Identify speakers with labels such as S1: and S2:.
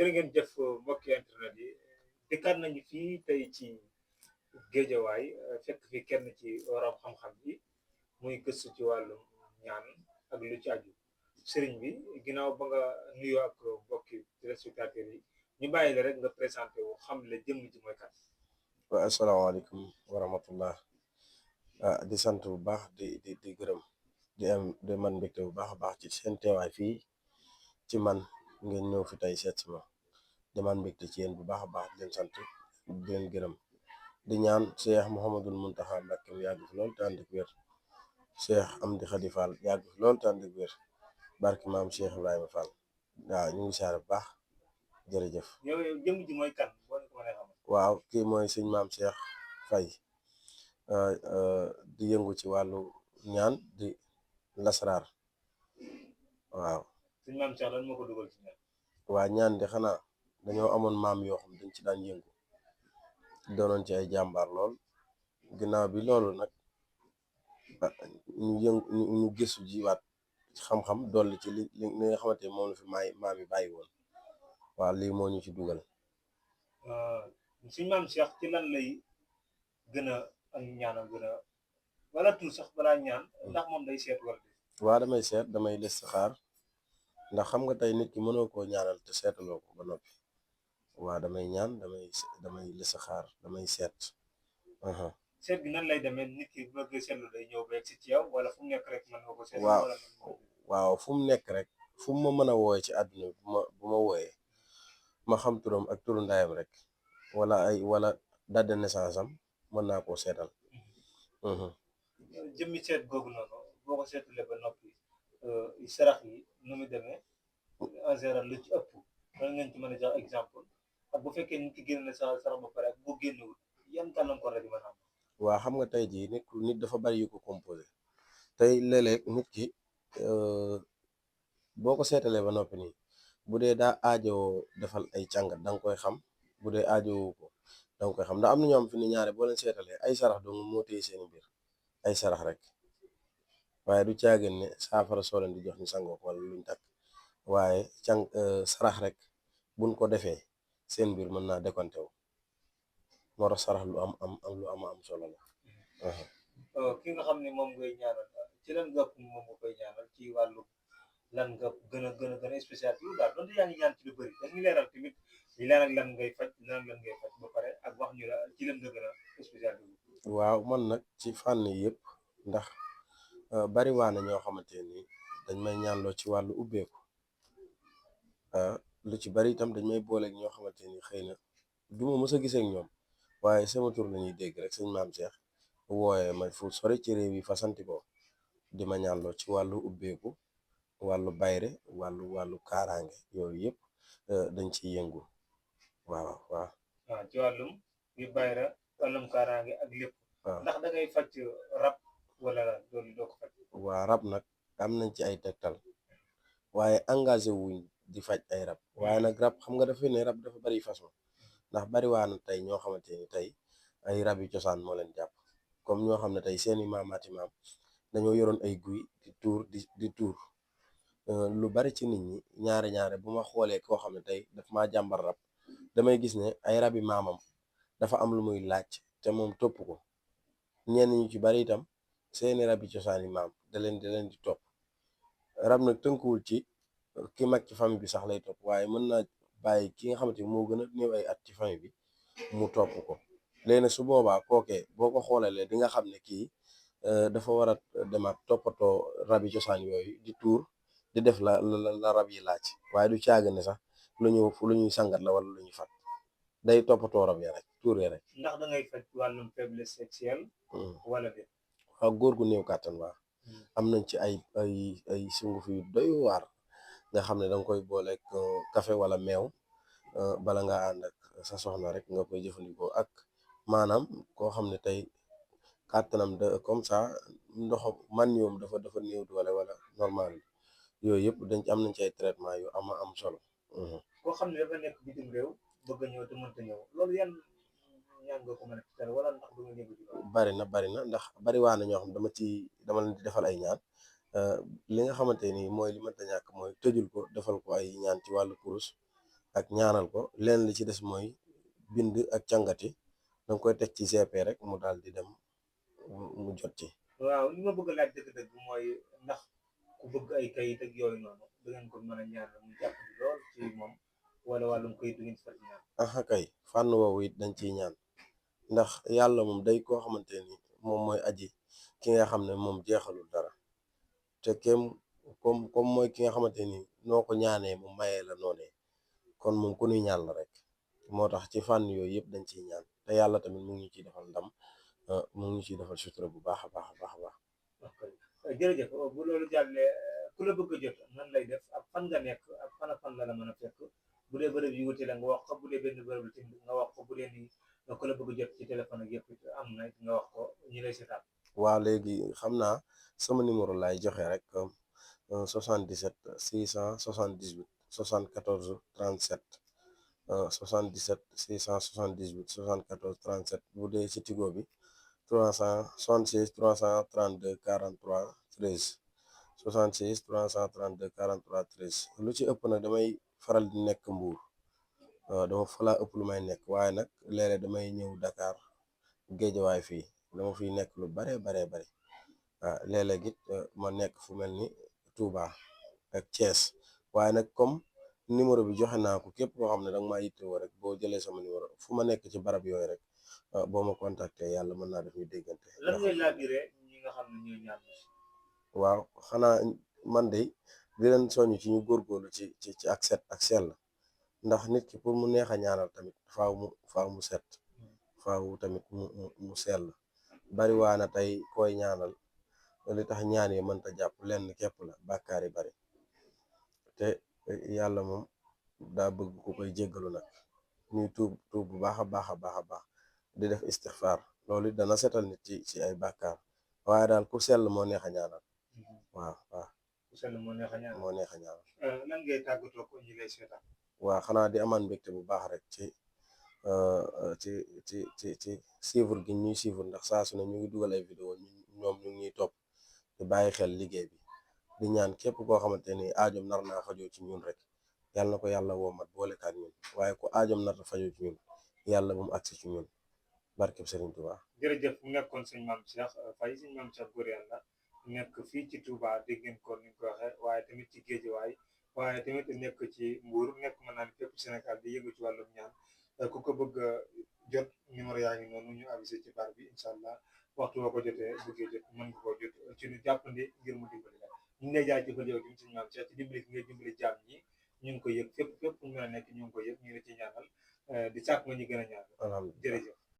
S1: jërë ngeen jëf mbokki internet yi dikkaat nañu fii tey ci géejawaay fekk fi kenn ci waram xam-xam bi muy gëstu ci wàllum ñaan ak lu ci aju sëriñ bi ginnaaw ba nga nuyoo ak mbokki téléspectateurs yi ñu bàyyi la rek nga présenté wu xam le jëmm ji mooy kat.
S2: waa asalaamaaleykum wa rahmatullah. Di sant bu baax di gërëm di man mbégte bu baax a baax ci seen teewaay fii ci man ngeen ñëw fi tey seet si ma di man mbégte ci yéen bu baax a baax di leen sant di leen gërëm di ñaan Cheikh Mouhamadul Muntaxa Mbàkke mu yàgg fi lool te ànd ak wér. Cheikh Amdi Khady Fall yàgg fi lool te ànd ak wér barki maam Cheikh Ibrahima Fall. waaw ñu ngi saare bu baax jërëjëf.
S1: yow jëmm ji mooy kan boo ñu ko mënee xam.
S2: waaw kii mooy sëñ maam Cheikh Faye di yëngu ci wàllu ñaan di lasraar. waaw
S1: suñu maam Cheikh lan moo ko dugal ci ñaan.
S2: waa ñaan de xanaa dañoo amoon maam yoo xam dañ ci daan yëngu doonoon ci ay jàmbaar lool ginnaaw bi loolu nag ñu gëstu jiwaat xam-xam dolli ci li nga xamante ne moom la fi maam yi bàyyi woon. waaw lii moo ñu ci dugal.
S1: suñu maam Cheikh ci lan lay gën a ak ñaanam gën a wala tout sax balaa ñaan ndax moom day seet wala
S2: waa damay seet damay listixaar ndax xam nga tey nit ki mënoo koo ñaanal te seetaloo ko ba noppi. waa damay ñaan damay listixaar damay seet.
S1: seet gi nan lay demee nit ki bu bëggee seetlu day ñëw ba ci yow wala fu mu nekk rek mën nga ko seet.
S2: waaw fu mu nekk rek fu mu ma mën a wooye ci àdduna bi bu ma wooyee ma xam turam ak turu ndaayam rek wala date de naissance am mën naa koo seetal.
S1: jëmmi seet googu noonu boo ko seetalee ba noppi sarax yi nu mu demee en général lu ci ëpp lan ngeen ci mën a jox exemple ak bu fekkee nit ki génn na sarax ba pare ak bu génnewul yan gàllankoor la di mën a am.
S2: waa xam nga tey jii nit dafa bari yu ko composé tey léeg-léeg nit ki boo ko seetalee ba noppi nii bu dee daa aajowoo defal ay càngat da nga koy xam bu dee aajowoo ko da nga koy xam ndax am na ñoo am fi ni ñaare boo leen seetalee ay sarax dong moo téye seeni mbir ay sarax rek waaye du caagin ne saafara soo leen di jox ni sangoo ko wala luñ takk waaye sarax rek buñ ko defee seen mbir mën naa décompté wu moo tax sarax lu am solo la.
S1: ki nga xam ne moom ngay ñaanal ci lan nga moom nga koy ñaanal ci wàllu lan nga gën a spécial yu daal donte yaa ngi ñaan ci lu bëri dañuy leeral tamit lan ngay faj lan ngay faj ba pare ak wax ñu la ci lan nga gën a spécial.
S2: waaw man nag ci fànn yëpp ndax bari waa na ñoo xamante ni dañ may ñaanloo ci wàllu ubbeeku lu ci bari itam dañ may booleeg ñoo xamante ni xëy na du ma mës a gisee ak ñoom waaye sama tur la ñuy dégg rek sëñ maam Cheikh wooyee ma fu sori ci réew yi fasanti ko di ma ñaanloo ci wàllu ubbeeku wàllu bayre wàllu kaaraange yooyu yëpp dañ ciy yëngu. waaw
S1: ci wàllum bi bayra wàllum kaaraange ak lépp. ndax da ngay faj rab wala loolu doo ko faj.
S2: waa rab nag am nañ ci ay tegtal waaye engagé wuñ di faj ay rab waaye nag rab xam nga dafa ne rab dafa bari façon ndax bari waa na tey ñoo xamante ni tey ay rab yu cosaan moo leen jàpp comme ñoo xam ne tey seeni maamaati maam dañoo yoroon ay guy di tuur lu bari ci nit ñi ñaare bu ma xoolee koo xam ne tey daf maa jàmbar rab damay gis ne ay rabi maamam dafa am lu muy laaj te moom topp ko ñenn ñu ci bari itam seeni rabi cosaani maam da leen di topp rab nag tënkuwul ci ki mag ci famille bi sax lay topp waaye mën naa bàyyi ki nga xamante ni moo gën a néew ay at ci famille bi mu topp ko léegi nag su boobaa kookee boo ko xoolalee di nga xam ne kii dafa war a demaat toppatoo rabi cosaan yooyu di tuur di def la rab yi laaj waaye du caaga ne sax lu ñuy sangat la wala lu ñuy fat day toppatoo rab ya rek tuuree rek.
S1: ndax da ngay faj wàllum faiblesse sexuelle. wala déet.
S2: waaw góor gu néew kàttan waa am nañ ci ay sunguf yu doy waar nga xam ne danga koy booleeg café wala meew bala nga ànd ak sa soxna rek nga koy jëfandikoo ak maanaam koo xam ne tey kàttanam de comme ça ndox man yoom dafa néew doole wala normal yooyu yëpp am nañ ci ay traitement yu am solo.
S1: koo xam ne dafa nekk bitim réew bëgg a ñëw te mënta ñëw loolu yan ñaan nga ko mën a wala ndax du nga ñëw di
S2: bari na ndax bari waa na ñoo xam dama leen di defal ay ñaan li nga xamante ni mooy li mënta ñàkk mooy tëjul ko defal ko ay ñaan ci wàllu kurus ak ñaanal ko leen li ci des mooy bind ak càngati danga koy teg ci GP rek mu daal di dem mu jot ci.
S1: waaw li ma bëgg a laaj dëgg-dëgg mooy ndax ku bëgg ay kayit ak yooyu noonu da ngeen ko mën a ñaanal mu jàpp di lool ci moom wala wàllum kayit du ngeen ci far ñaan.
S2: aha kay fànn woowu it dañ ciy ñaan ndax yàlla moom day koo xamante ni moom mooy aji ki nga xam ne moom jeexalul dara te comme mooy ki nga xamante ni noo ko ñaanee mu mayee la noonee kon moom ku ñuy ñaan la rek moo tax ci fànn yooyu yëpp dañ ciy ñaan te yàlla tamit mu ngi ciy defal ndam mu ngi ciy defal sutura bu baax a baax a baax a baax.
S1: ok jërëjëf bu loolu jàllee ku la bëgg a jot nan lay def ak fan nga nekk ak fan ak fan la la mën a fekk bu dee bërëb yi wuute la nga wax ko bu dee benn bërëb la tamit nga wax ko bu dee ni ku la bëgg a jot ci téléphone ak yëpp am na nga wax ko ñi lay seetaan.
S2: waa léegi xam naa sama numéro laay joxe rek 77 678 74 37 77 678 74 37 bu dee ci Tigo bi 376 332 43 13 76 332 43 13 lu ci ëpp nag damay faral di nekk Mbuur dama fa laa ëpp lu may nekk waaye nag léeg-léeg damay ñëw Dakar Géejawaay fii dama fiy nekk lu bare waaw léeg-léeg it ma nekk fu mel ni Touba ak Thiès waaye nag comme numéro bi joxe naa ko képp koo xam ne danga maa yittewoo rek boo jëlee sama numéro fu ma nekk ci barab yooyu rek boo ma contacté yàlla mën naa def ñu déggante.
S1: lan ngay laabiré ñi nga xam ne ñooy ñaan.
S2: waaw xanaa man de di leen soññ ci ñu góorgóorlu ci ak set ak sell ndax nit ki pour mu neex a ñaanal tamit faaw mu set faaw tamit mu sell bari waa na tey koy ñaanal li tax ñaan yi mënta jàpp lenn képp la bàkkaar yi bari te yàlla moom daa bëgg ku koy jéggalu nag ñuy tuub bu baax a baax a baax a baax di def istixfaar loolu it dana setal nit ci ay bàkkaar waaye daal ku sell moo neex a ñaanal waaw
S1: ku sell moo neex a ñaanal
S2: moo neex a ñaanal.
S1: lan ngay tàggatoo ko ñi lay seetaan.
S2: waaw xanaa di amaan mbégte bu baax rek ci suivre gi ñuy suivre ndax saa su ne ñu ngi dugal ay vidéo ñoom ñu ngi ñuy topp di bàyyi xel liggéey bi di ñaan képp koo xamante ni aajom nar naa fajoo ci ñun rek yàlla na ko yàlla woomat boolekaat ñun waaye ku aajom nar na fajoo ci ñun yàlla bu mu agsi ci ñun barkeb Serigne Touba.
S1: jërëjëf mu nekkoon sëñ Mame Cheikh Faye sëñ Mame Cheikh góor yàlla nekk fii ci Touba dégg ngeen ko ni ko waxee waaye tamit ci Géejawaay waaye tamit nekk ci Mbuur nekk mën naa ne fépp Sénégal di yëngu ci wàllum ñaan ku ko bëgg a jot numéro yaa ngi noonu ñu avisé ci bar bi incha allah waxtu boo ko jotee bëggee jot mën nga koo jot ci ñu jàppandi ngir mu dimbali la ñu ngi lay jaajëfal yow tamit sëñ Mame Cheikh ci dimbali gi ngay dimbali jaam ñi ñu ngi ko yëg fépp ñu mën a nekk ñu ngi ko yëg ñu ngi la ci ñaanal di sàkk nga ñu gën a ñaanal.
S2: alhamdulilah
S1: jërëjëf.